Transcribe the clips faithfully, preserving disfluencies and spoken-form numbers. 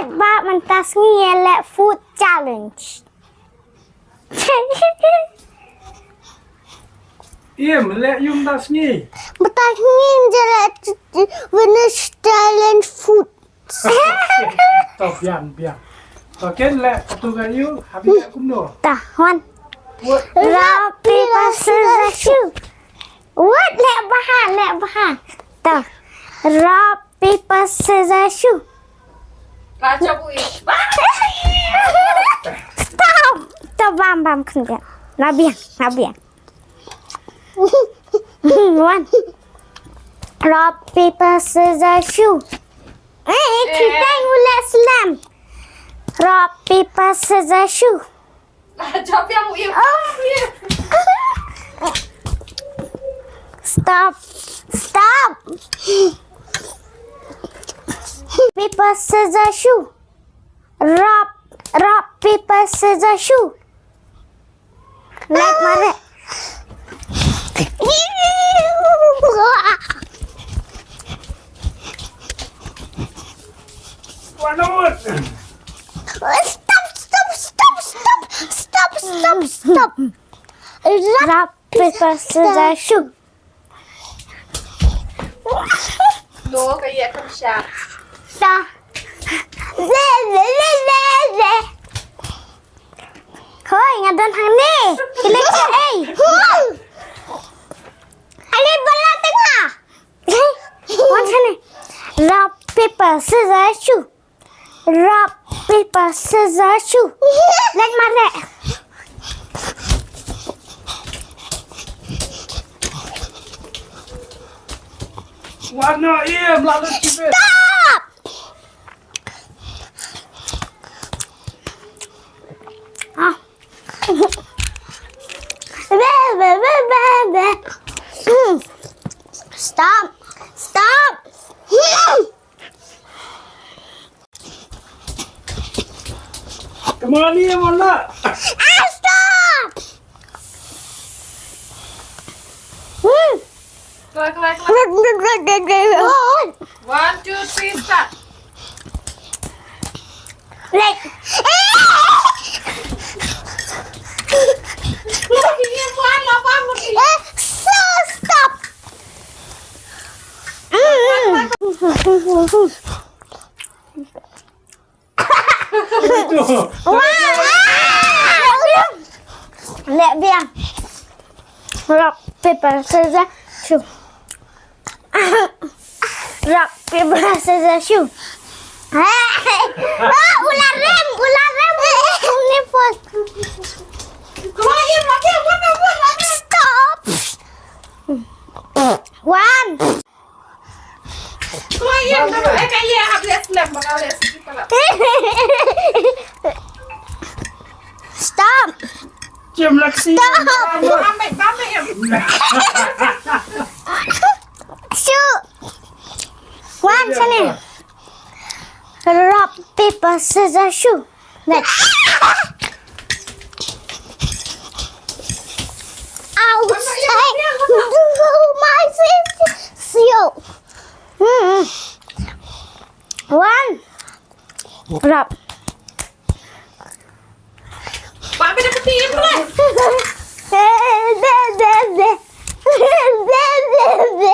Ba mynta sngi ïa leh food challenge. Im, leh ïa mynta sngi. Mynta sngi ïa leh Venus challenge food. To biang, biang. To ken leh katto katne ïa u, haba ïa kumno. Ta, wan. What? Rock, paper, scissors, shoot. Wat, leh bha, leh bha. Ta. Rock, paper, scissors, shoot. Baca bui. Stop. Ta bam bam khyndiat. Na biang, na biang. Wan. Rock, paper, scissors, shoot. Eh, eh, kita yang ulah slam. Rock, paper, scissors, shoot. Jawab yang uya. Stop. Stop. Paper, scissors, shoot. Rock, rock, paper, scissors, shoot. Leh mareh. Stop, stop, stop, stop, stop, stop, stop. Rock, paper, scissors, shoot. Lo ka ïa kam sha. Ta. Le, le, le, le, le. Hoi, nga don hangne. Ki leh ei. Ale bala tengah. Wan sini. Rock, paper, scissors, shoot. Rock, paper, scissors, shoot. Leh mareh. Warna im, lalu cipet. Stop! Ah. Be, be, be, be, be. Hmm. Stop. Stop. Hmm. Kemana ya, Mona? Ah, stop! Hmm. Keluar, keluar, keluar. One, two, three, start. Like. Lagi ni, Puan, lapan lagi. Eh, so stop. Hmm. Wah! Leh biang. Rock, paper, scissors, shoot. Rock, paper, scissors, shoot. Ah, ular rem, ular rem. Ni first. Stop. One. Stop. Jam laksi. Stop. Shoot. One, sini. Rock, paper, scissors, shoot. Next. Outside. My sister. Hmm. One. Rap. Ba, ba, da peti, ba. Be, be, be, be. Be, be, be, be.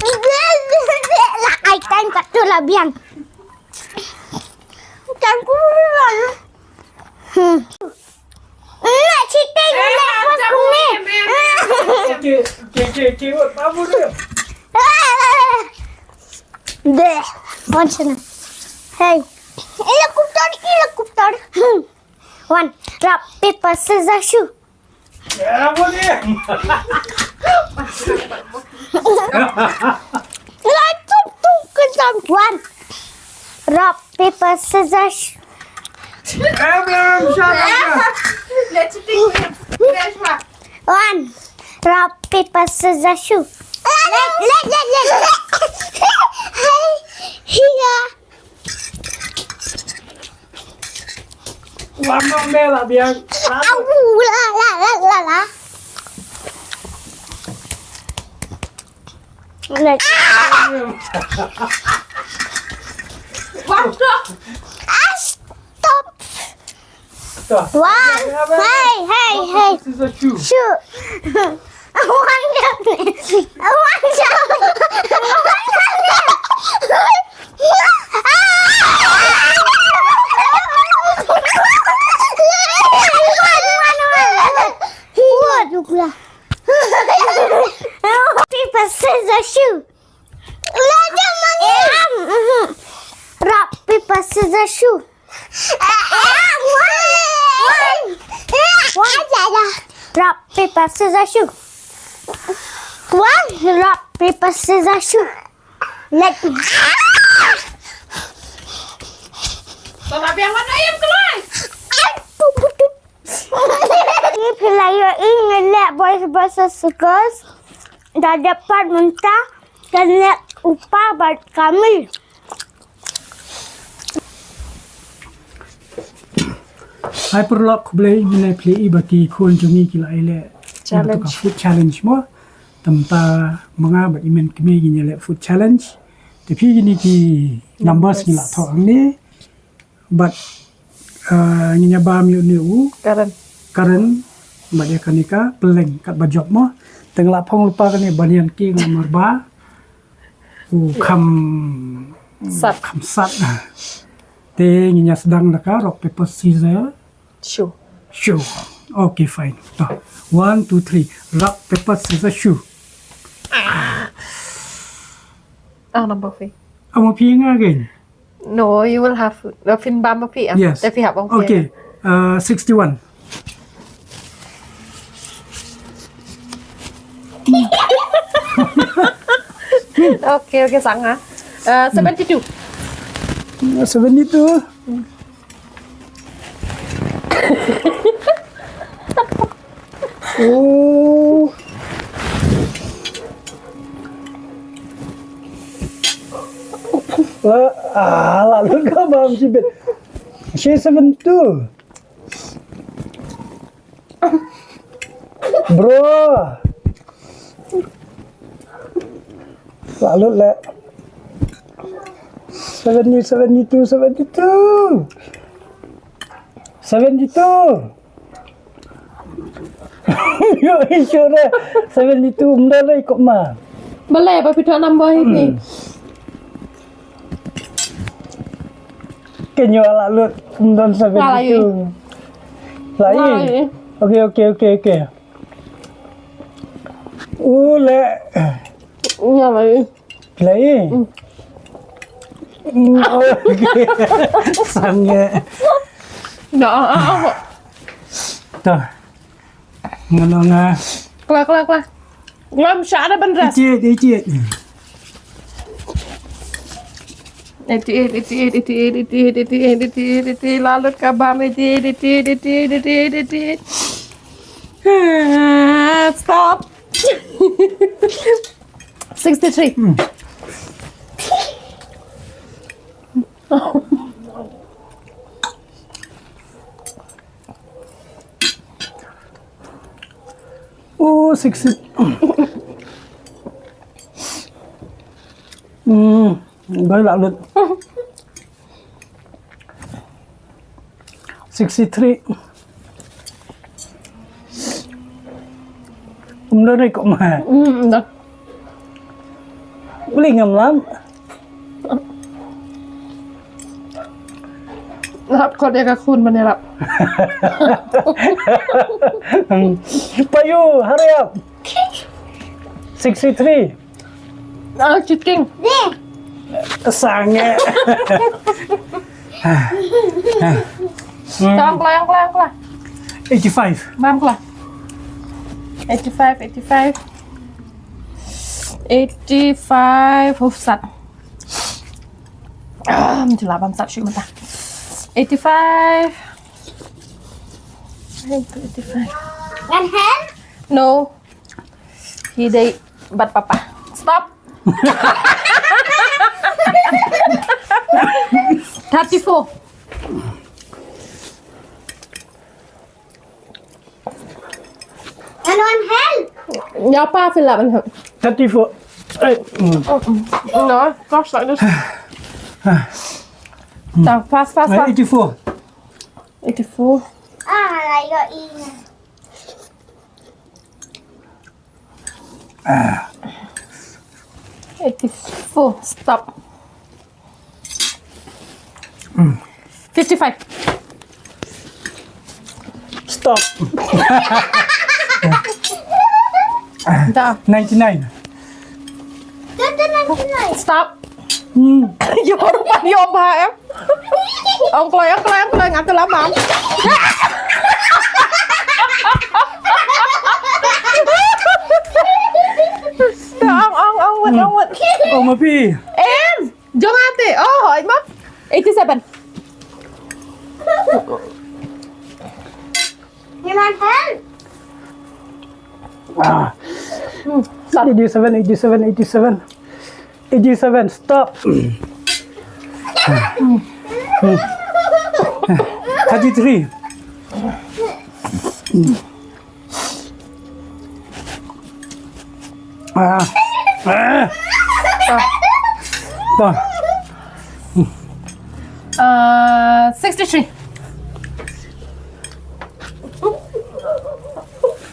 Be, be, be. Lah, ai, time kat tu lah, biang. Time ku lah. Hmm. Nak cheating, eh, nak first ku ni. Okay, okay, okay, okay. Oh, tahu dia. Deh, one sana. Hey. Helicopter, helicopter. Hmm. One, rock, paper, scissors, shoot. Ya, boleh. Lah, tuk, tuk, kejam. One, rock, paper, scissors, shoot. Eh, belum, belum, siapa dia? Let's cheating. Let's, Mak. One, rock, paper, scissors, shoot. Let, let, let, let, let. Hey, here. Wan, nong, me lah biang. Au, la, la, la, la, la. Like. What the? Ah, One. Hey, hey, hey. Scissors, shoot. Shoot. One shot. One shot. One, one, one. What? Paper, scissors, shoot. Rock, paper, scissors, shoot. Rock, paper, scissors, shoot. One, rock, paper, scissors, shoot. Let. Phi la ïohi nga leh boys versus girls. Da dep pat mynta, da leh u pa bad ka mei. Hai paralok, khublei, mynne phi la i ba ki khun jong ngi ki la ïaleh ïa ka food challenge mo. Te mynta ma nga bad i mei kmie ngin ïaleh food challenge. Te phi kine ki numbers ngi la thoh hangne. Bad, ah, ngin ïa bam ïa une u Karen. Karen. Bad ïa kane ka pylleng katba jop mo. Te nga la phong lypa kane ban ïeng ki nga marba u kham sat. Kham sat. Te ngin ïa sdang da ka rock, paper, scissors, shoot. Shoot. Okay, fine. To. One, two, three. Rock, paper, scissors, shoot. Ah, number phi. Amo phi nga again. No, you will have, uh, phin bam ma phi, ah. Yes. Te phi hap ong phi. Okay. Uh, sixty-one. Okay, okay, sanga. Uh, seventy-two. Seventy-two. Oh. Ah, la lut ka bam shibit. Shi seven two. Bro. La lut le. Seventy, seventy-two, seventy-two. Seventy-two. Yo, sure. Seventy-two, mdar dei kok ma. Balei ba phi thoh number hi phi? Hmm. Ken ïa la lut, mdon seventy-two. Lai. Lai. Okay, okay, okay, okay. U le. Ïa lai. Play. Mm. Mm, okay. Sange. Dah, ah, ah, ah. Tah. Ngano nga. Kelar, kelar, kelar. Ngam sha ada bandras. Itit, itit. Itit, itit, itit. Lalut ka bam, itit, itit, itit, itit. Ah, stop. Sixty-three. Hmm. Oh, sixty. Hmm, bai la lut. Sixty-three. Um, da dei kok ma. Hmm, da. Beli ngam lam. Lap kok dia ka khun mana lap. Payu, hurry up. Sixty-three. Ah, cheating. Sange. Tang kelah, kelah, kelah. Eighty-five. Mam kelah. Eighty-five, eighty-five. Eighty-five. Oh, sat. Ah, mesti lah bam sat shu mata. Eighty-five. Eighty-five. Ngan hand? No. Hi dei bad papa. Stop. Thirty-four. Ngan wan hand. Ya pa fill up and help. Thirty-four. Eh, mm. No, gosh, like this. Down, fast, fast, fast. Eighty-four. Eighty-four. Ah, la ïohi nga. Eighty-four, stop. Fifty-five. Stop. Dah. Ninety-nine. Dah, dah, ninety-nine. Stop. Hmm. Ïoh ruh pat ïoh ba em. Ong kloi, ong kloi, ong kloi, ngan tu lamam. Ong, ong, ong, wut, ong, wut. Ong ma phi. Em, jong ate. Oh, hoi ma. Eighty-seven. Ngan help. Ah. Hmm, stop. Eighty-seven, eighty-seven, eighty-seven. Eighty-seven, stop. Thirty-three. Ah. Ah. Ah. Uh, sixty-three.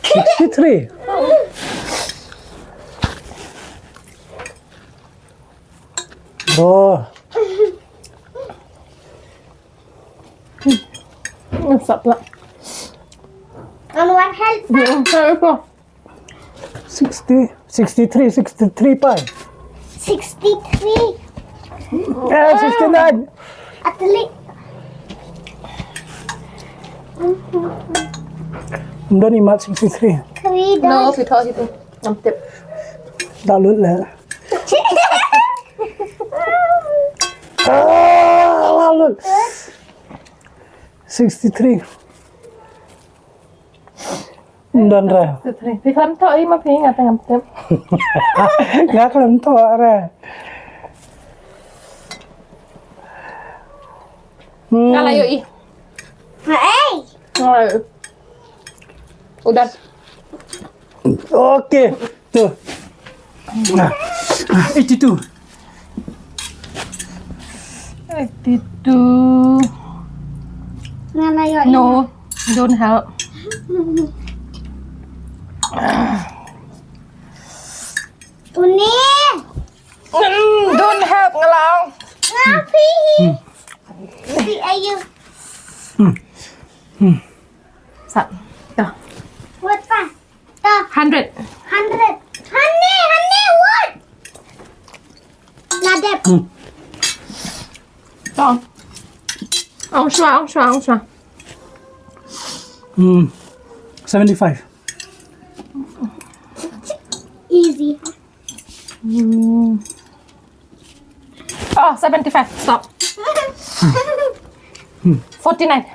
Sixty-three. Oh. Hmm, stop lah. Wan help. Hmm, sorry, po. Sixty, sixty-three, sixty-three pai. Sixty-three. Eh, sixty-nine. Atli. Ym don i mat sixty-three. Three. No, don. Phi thoh hi tu. Ngam tip. Da lut le. Ah, la lut. Sixty-three. Ym don re. Sixty-three. Phi khlem thoh i ma phi, nga te ngam tip. Nga khlem thoh re. Hmm. Nga la ïohi. Hei. Nga la ïohi. Udah. Okay. Tu. Eighty-two. Eighty-two. Nga la ïohi. No, don't help. Uni. Mm, don't help nga la ong. Nga phi. Hmm. Phi ayu. Hmm. Hmm. Sat. Dah. Wat pa. Dah. Hundred. Hundred. Honey, honey, what? Nadep. Hmm. Dah. Ong shuwa, ong shuwa, ong shuwa. Hmm. Seventy-five. Easy. Hmm. Oh, seventy-five. Stop. Forty-nine.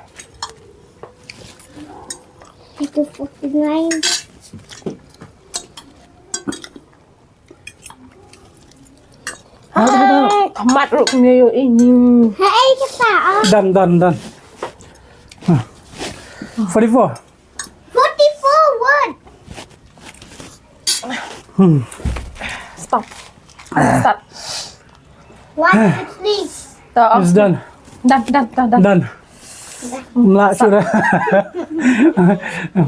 Itu forty-nine. Hai, kamat ruk nyo ini. Hai, kita, ah. Done, done, done. Huh. Forty-four. Forty-four word. Hmm. Stop. Stop. One, two, three. Dah, it's okay. Done. Done, done, done, done. Done. Mla sura.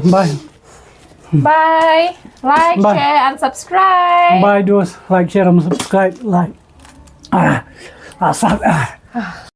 Bye. Bye. Like, bye, share, and subscribe. Bye, dudes. Like, share, and subscribe. Like. Ah, asap. Ah.